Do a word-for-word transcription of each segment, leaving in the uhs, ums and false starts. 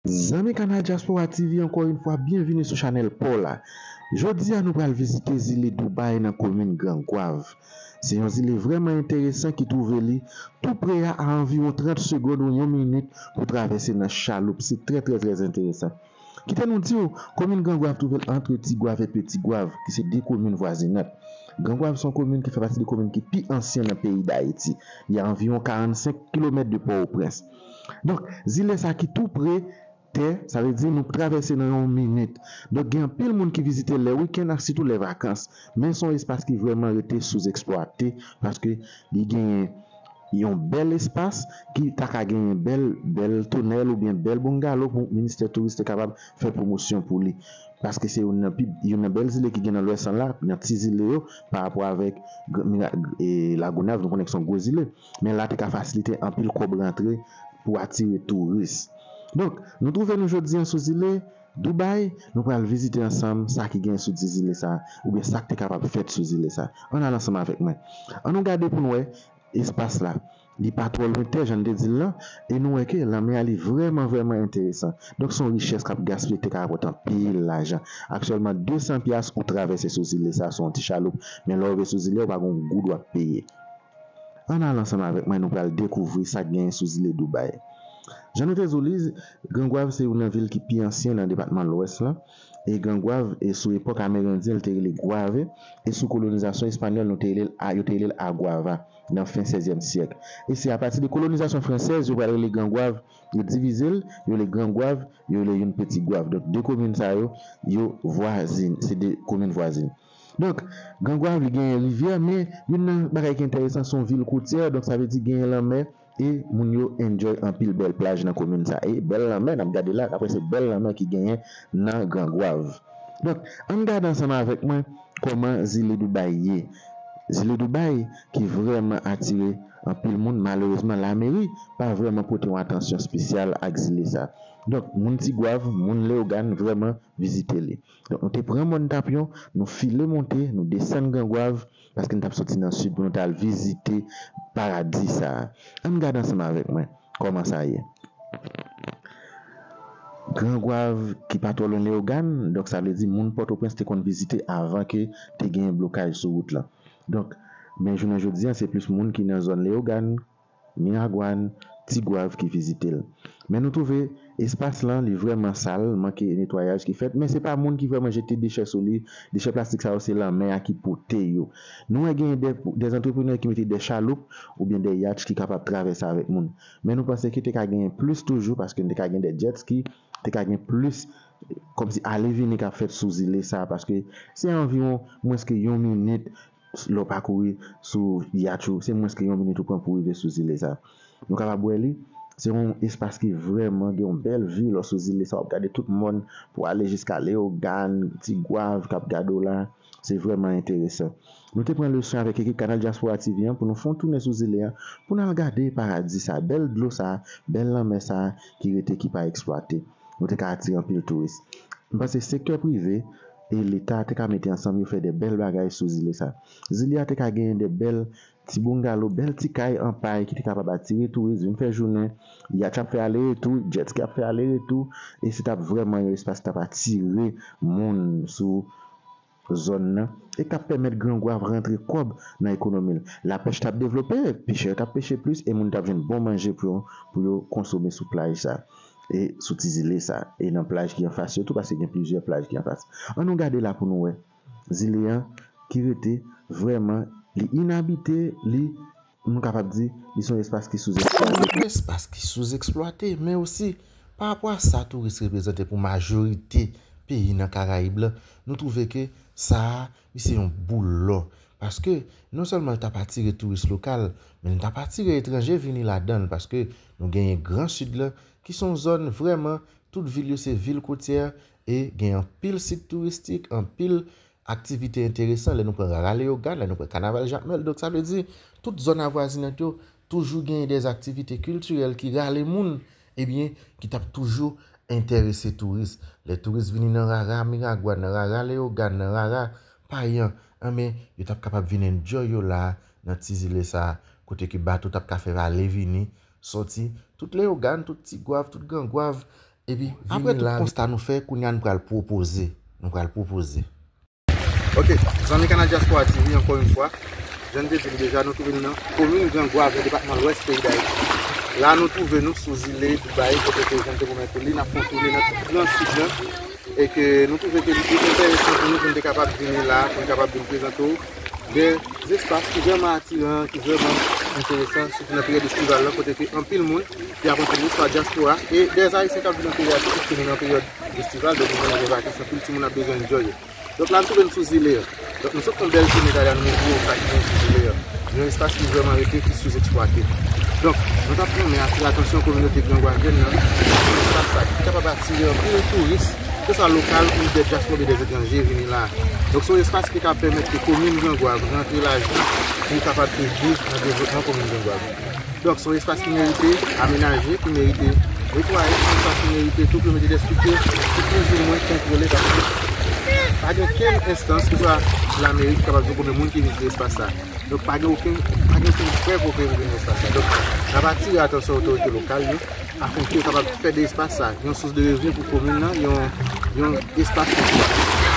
Zanmi Kanal Diaspora T V, ankò yon fwa, byenvini sou chanèl pa w la. Jodi a, nou pral vizite zile Dubaï nan komin Gran Gwav. Se yon zile vrèman enteresan ki twouve li tou pre a, a anviwon trant segonn ou yon minit pou travèse nan chaloup. Se trè, trè, trè enteresan. Kite nou di w, komin Gran Gwav twouve l antre Ti Gwav e Peti Gwav, ki se de komin vwazinant. Gran Gwav se yon komin ki fè pati de komin ki pi ansyen nan peyi Dayiti. Li a anviwon karannsenk kilomèt de Pòtoprens. Donk, zile sa ki tou pre tè, sa vle di nou travèse nan yon minit. Donk, gen anpil moun ki vizite l lè wikenn ak sitou lè vakans. Men se yon espas ki vrèman rete souzeksplwate paske li genyen yon bèl espas ki ta ka genyen bèl, bèl tonèl oubyen bèl bungalow pou ministè touris te kapab fè pwomosyon pou li. Paske se youn nan pi, youn nan bèl zile ki gen nan lwès lan la, nan ti zile yo, pa rapò avèk Gran- Mira- e, Lagonav, nou konnen ki se yon gwo zile. Men la te ka fasilite anpil kòb rantre pou atire touris. Donk, nou twouve nou jodi a sou zile Dubaï, nou pral vizite ansanm sa ki gen sou ti zile sa, oubyen sa k te kapab fèt sou zile sa. Ann al ansanm avèk mwen. Ann nou gade pou n wè espas la. Li pa twò lwen tè, jan n te di l lan, e nou wè ke lanmè a li vrèman, vrèman enteresan. Donk, se yon richès k ap gaspiye, ki te ka rapòte anpil lajan. Aktyèlman, de san pyas ou travèse sou zile sa, sou yon ti chaloup, men lè w rive sou zile, ou pa gen yon goud w ap peye. Ann al ansanm avèk mwen, nou pral dekouvri sa k genyen sou zile Dubaï. Jan nou te di w li, Gran Gwav se youn nan vil ki pi ansyen nan depatman Lwès lan, e Gran Gwav, e sou epòk amerendyen, li te rele Guave, e sou kolonizasyon espanyòl, nou te rele l A- yo te rele l Aguava, nan fen sèzyèm syèk. E se apati de kolonizasyon fransèz, yo pral rele Gran Gwav, yo divize l, yo rele Gran Gwav, yo rele youn Peti Gwav. Donk, de komin sa yo, yo vwazin, se de komin vwazin. Donk, Gran Gwav, li genyen rivyè, men youn nan bagay ki enteresan, se yon vil kotyè, donk sa vle di genyen lanmè, e moun yo enjoy anpil bèl plaj nan komin sa. E bèl lanmè, n ap gade la, apre se bèl lanmè ki genyen nan Gran Gwav. Donk, ann gade ansanm avèk mwen kòman zile Dubaï ye. Zile Dubaï ki vrèman atire anpil moun, malerezman, lameri pa vrèman pote yon atansyon espesyal ak zile sa. Donk, moun Ti Gwav, moun Leyogàn vrèman vizite li. Donk, nou te pran mòn Tapyon, nou file monte, nou desann Gran Gwav, paske n t ap soti nan sid pou nou t al vizite paradi sa a. Ann gade ansanm avèk mwen kòman sa ye. Gran Gwav ki pa twò lwen Leyogàn, donk sa vle di moun Pòtoprens te konn vizite avan ke te genyen blokaj sou wout lan. Donk, men jounen jodi a, se plis moun ki nan zòn Leyogàn, Miragwàn, Ti Gwav ki vizite l. Men nou twouve espas lan, li vrèman sal, manke netwayaj ki fèt, men se pa moun ki vrèman jete dechè sou li. Dechè plastik sa yo, se lanmè a ki pote yo. Nou wè genyen de, de antreprenè ki mete de chaloup oubyen de yatch ki kapab travèse avèk moun. Men nou panse ke te ka genyen plis toujou, paske n te ka gen de jet ski, te ka gen plis kòmsi ale vini k ap fèt sou zile sa, paske se anviwon mwens ke yon minit lè w pakouri sou yatch ou, se mwens ke yon minit ou pran pou rive sou zile sa. Nou kapab wè li, se yon espas ki vrèman gen yon bèl vi lè w sou zile sa, w ap gade tout mòn pou ale jiska Leyogàn, Ti Gwav k ap gade w la, se vrèman enteresan. Nou te pran leson avèk ekip Kanal Diaspora T V an pou nou fè yon tounen sou zile an, pou n al gade paradi sa, bèl dlo sa, bèl lanmè sa ki rete ki pa eksplwate. Nou te ka atire anpil touris. M panse sektè prive e Leta te ka mete ansanm yo fè de bèl bagay sou zile sa. Zile a te ka genyen de bèl ti bungalow, bèl ti kay an pay ki te kapab atire touris vin fè jounen. Yatch ap fè ale retou, jet ski ap fè ale retou, e se t ap vrèman yon espas ki t ap atire moun sou zòn nan e k ap pèmèt Gran Gwav rantre kòb nan ekonomi l. Lapèch t ap devlope, pechè yo t ap peche plis e moun t ap jwenn bon manje pou yo, pou yo konsome sou plaj sa e sou ti zile sa e nan plaj ki anfas yo tou, paske gen plizyè plaj ki anfas. Ann nou gade la pou nou wè zile an ki rete vrèman, li inabite, li, nou kapab di, li se yon espas ki souzeksplwate. Yon espas ki souzeksplwate, men osi, pa rapò a sa touris reprezante pou majorite peyi nan Karayib la, nou twouve ke sa a, li se yon boul lò. Paske, non sèlman l t ap atire touris lokal, men l t ap atire etranje vini ladan l, paske nou genyen Gran Sid la, ki se yon zòn vrèman, tout vil yo se vil kotyè, e gen anpil sit touristik, anpil aktivite enteresan, lè nou pran Rara Leyogàn, lè nou pran Kanaval Jakmèl. Donk, sa vle di, tout zòn avwazinant yo toujou genyen de aktivite kiltirèl ki rale moun, ebyen, ki t ap toujou enterese touris. Lè touris vini nan Rara Miragwàn, nan Rara Leyogàn, nan Rara Payan, anben, yo t ap kapab vin enjoy yo la, nan ti zile sa, kote ke bato t ap ka fè ale vini, sòti, tout Leyogàn, tout Ti Gwav, tout Gran Gwav, Epi, apre tout konsta nou fè, kounye a nou pral pwopoze. Nou pral pwopoze. Ok, zanmi Kanal Diaspora T V, ankò yon fwa, jan n te di l deja, nou twouve nou nan komin Gran Gwav, nan depatman Lwès peyi Dayiti. La, nou twouve nou sou zile Dubaï, kote ke jan n te pwomèt ou li, n ap fè yon toune nan tout gran sid lan. E ke nou twouve ke li te enteresan pou nou, pou n te kapab vini la, pou n kapab vin prezante w de espas ki vrèman atiran, ki vrèman enteresan, sitou nan peryòd estival lan, kote ke anpil moun ki ap rankontre swa dyaspora e dè Ayisyen k ap viv nan peyi a tou, piske nou nan peryòd estival, donk nou konnen gen vakans, anpil timoun ap bezwen enjoy yo. Donk la, nou twouve n sou zile a. Donk nou sot fè yon bèl toune talè a, nou montre w sa ki gen sou zile a. Yon espas ki vrèman rete, ki souzèksplwate. Donk, nou t ap renmen atire atansyon kominote grangwavyèn nan sou espas sa ki kapab atire anpil touris, ke swa lokal ou dè dyaspora oubyen dè etranje vini la. Donk, se yon espas ki ka pèmèt ke komin Grangwav rantre lajan pou kapab ede nan devlopman komin Grangwav. Donk, se yon espas ki merite amenaje, ki merite netwaye, se yon espas ki merite tou ke mete dè strikti ki plizoumwen kontwole, paske pa gen okenn enstans, ke swa lameri, ki kapab di w konbyen moun ki vizite espas sa. Donk, pa gen okenn, pa gen okenn prèv ke w vin espas sa. Donk, n ap atire atansyon otorite lokal yo, afenke yo kapab fè de espas sa yon sous de revni pou komin nan, yon, yon espas pou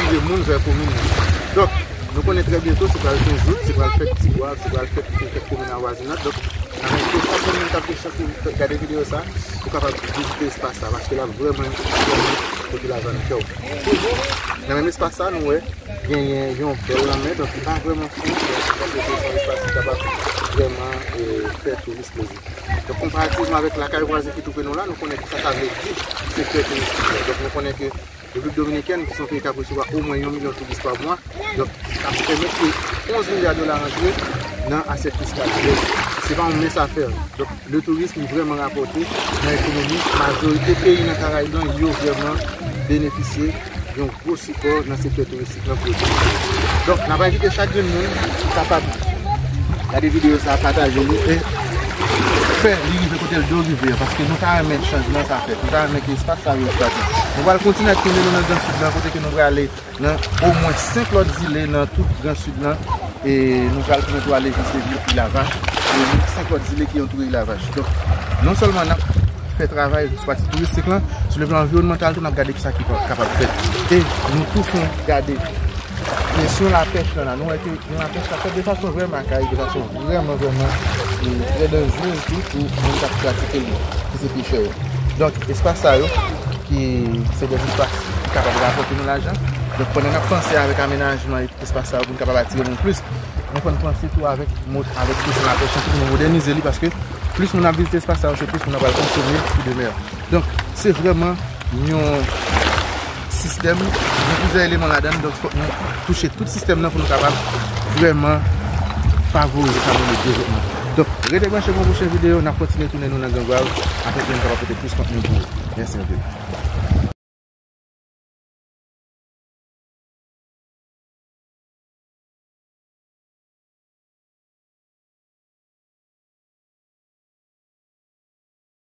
tire moun vè komin nan. Donk, nou konnen trè byento, se pral kenz out, se pral fèt Tigwav, se pral fèt pou kèk komin avwazinant. Donk, n ap envite chak moun k ap gen chans pou gade videyo sa, pou kapab vizite espas sa, paske l ap vrèman, vrèman pote lajan nan kè w. Toujou, nan menm espas sa, nou wè, genyen yon bèl lanmè, donk li pa vrèman fon, donk se yon espas ki kapab vrèman, e, fè touris plezi. Donk, konparativman avèk lakay vwazen ki twouve nou la, nou konnen ki sa sa vle di sektè touristik la. Donk, nou konnen ke Repiblik Dominikèn, ki se yon peyi k ap resevwa omwen yon milyon touris pa mwa, donk, sa ap pèmèt ke onz milya dola rantre nan asyèt fiskal. Donk, se pa yon mens afè. Donk, le tourisme li vrèman rapòte nan ekonomi majorite peyi nan Karayib lan, yo vrèman benefisye yon gwo sipò nan sektè touristik lan pou yo. Donk, n ap envite chak grenn moun kapab gade videyo sa, pataje li e fè li rive kote l dwe rive an, paske nou ta renmen chanjman sa fèt. Nou ta renmen ke espas sa yo eksplwate. Nou pral kontinye ak toune nou nan Gran Sid lan, kote ke nou prale nan omwen senk lòt zile nan tout Gran Sid lan. E nou pral prezante w ale jis vil Ilavach, e senk lòt zile ki antoure Ilavach. Donk, non sèlman n ap fè travay sou pati touristik lan, sou le plan anviwònmantal tou, n ap gade kisa ki pa, kapab fèt. E nou tou fè yon gade kesyon lapèch lan la. Nou wè ke gen lapèch k ap fèt de fason vrèman akayik, de fason vrèman, vrèman, e, trè danjrez tou pou moun k ap pratike li, ki se pechè yo. Donk, espas sa yo, ki se de espas ki kapab rapòte nou lajan. Donk, pandan n ap panse avèk amenajman espas sa yo pou n kapab atire moun plis. Men fò n panse tou avèk mo-, avèk kesyon lapèch lan tou pou nou modènize li, paske plis moun ap vizite espas sa yo, se plis moun ap pral konsome fwi de mè. Donk, se vrèman yon sistèm, gen plizyè eleman ladan l, donk fòk nou touche tout sistèm nan pou nou kapab vrèman favorize sa nou rele devlopman. Donk, rete branche pou yon pwochen videyo, n ap kontinye tounen nou nan Gran Gwav, afenke nou kapab pote plis kontni pou ou. Mèsi anpil.